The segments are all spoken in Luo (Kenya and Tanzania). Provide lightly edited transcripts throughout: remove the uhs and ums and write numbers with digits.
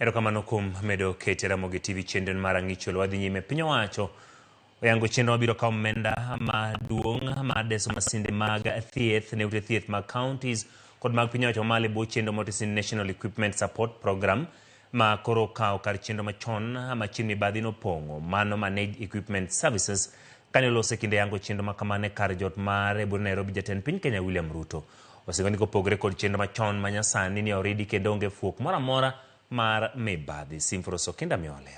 Erokamano kuom medo kete Ramogi TV chenro mar ang'icholo. Wadhi nyime. Piny owacho oyango chenro mabiro kawo omenda maduong' mar deso masinde mag thieth ne ute thieth mag counties kod mag piny owacho mamalo e bwo chenro motisi ni National Equipment Support Program ma koro okawo kar chenro machon ma chien mibadhi nopong'o mano Managed Equipment Services. Kane olose kinde yango chenro ma kamano e kar jot mare e bwo Nairobi, jatend piny Kenya William Ruto osingo ni kopogore kod chenro machon ma nyasani ni oridi kendo onge fuok moro amora mar mibadhi. Simfros Okinda miyowa ler.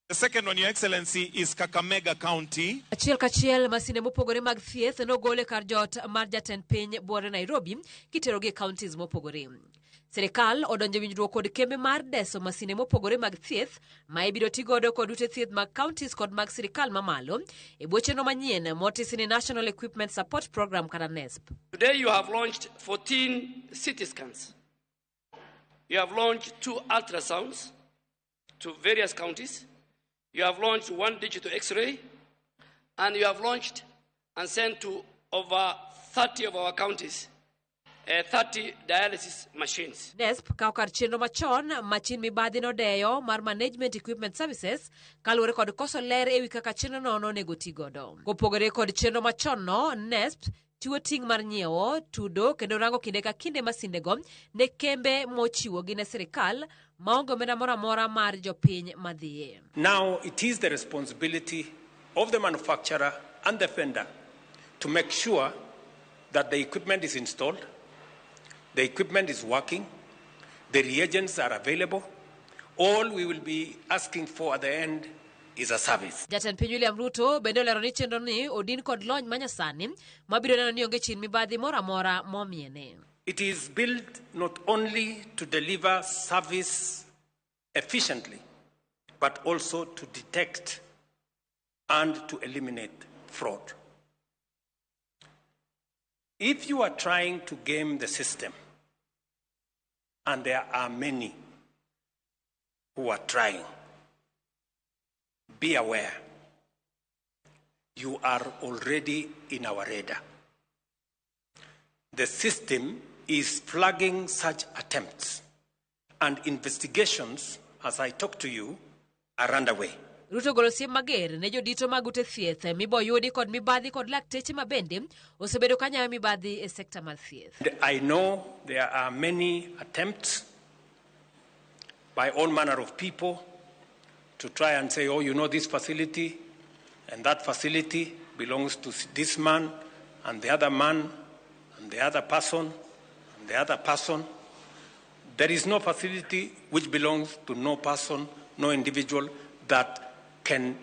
The second one, Your Excellency, is Kakamega County. Achiel kachiel masinde mopogore mag thieth nogol e kar jot mar jatend piny buore Nairobi kiterogi e counties mopogore. Sirikal odonjo e winjruok kod kembe mar deso masinde mopogore mag thieth ma ibiro ti godo kod ute thieth mag counties kod mag sirikal mamalo e bwo chenro manyien motisi ni National Equipment Support Program kata NESP. Today you have launched 14 CT scans. You have launched 2 ultrasounds to various counties. You have launched 1 digital X-ray, and you have launched and sent to over 30 of our counties 30 dialysis machines. NESP kawo kar chenro machon ma chin mibadhi nodeyo mar Management Equipment Services kaluwore kod koso ler ewi kaka chenrono nonego ti godo. Kopogore kod chenro machon no, NESP chiwo ting' mar nyiewo, tudo kendo rango kinde ka kinde masindego ne kembe mochiwogi ne sirikal maonge omenda moro amora mar jopiny madhiye. Now it is the responsibility of the manufacturer and the vendor to make sure that the equipment is installed, the equipment is working, the reagents are available. All we will be asking for at the end is a service. Jatend piny William Ruto bende olero ni chenro ni odin kod lony manyasani mabiro neno ni onge chin mibadhi moro amora momiene. It is built not only to deliver service efficiently, but also to detect and to eliminate fraud. If you are trying to game the system, and there are many who are trying, be aware, you are already in our radar. The system is flagging such attempts, and investigations, as I talk to you, are underway. Ruto golo siem mager ne jodito mag ute thieth miboyudi kod mibadhi kod lakteche ma bende osebedo ka nyayo mibadhi e sekta mar thieth. I know there are many attempts by all manner of people to try and say, oh, you know, this facility and that facility belongs to this man and the other man and the other person and the other person. There is no facility which belongs to no person, no individual that can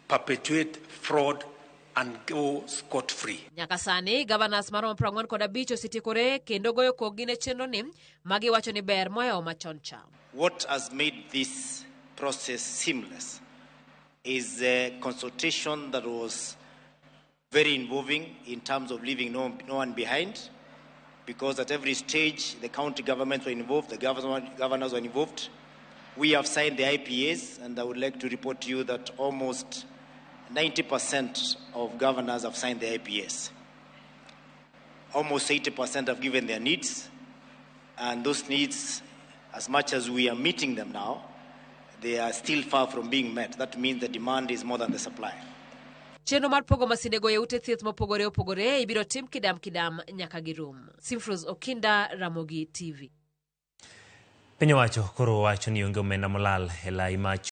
perpetuate fraud and go scot-free. Nyaka sani, governors maromo 45 osetiekore kendo goyo koggi ne chenro ni magiwacho ni ber mohewo machon cha. What has made this process seamless is a consultation that was very involving in terms of leaving no one behind, because at every stage the county governments were involved, the governors were involved. We have signed the IPAs, and I would like to report to you that almost 90% of governors have signed the IPAs. Almost 80% have given their needs, and those needs, as much as we are meeting them now, they are still far from being met. That means the demand is more than the supply. Chenro mar pogo masindego e ute thieth mopogore opogore ibiro tim kidam kidam nyaka girum. Simfros Okinda, Ramogi TV. Piny owacho koro wacho ni onge omenda molal e lai ma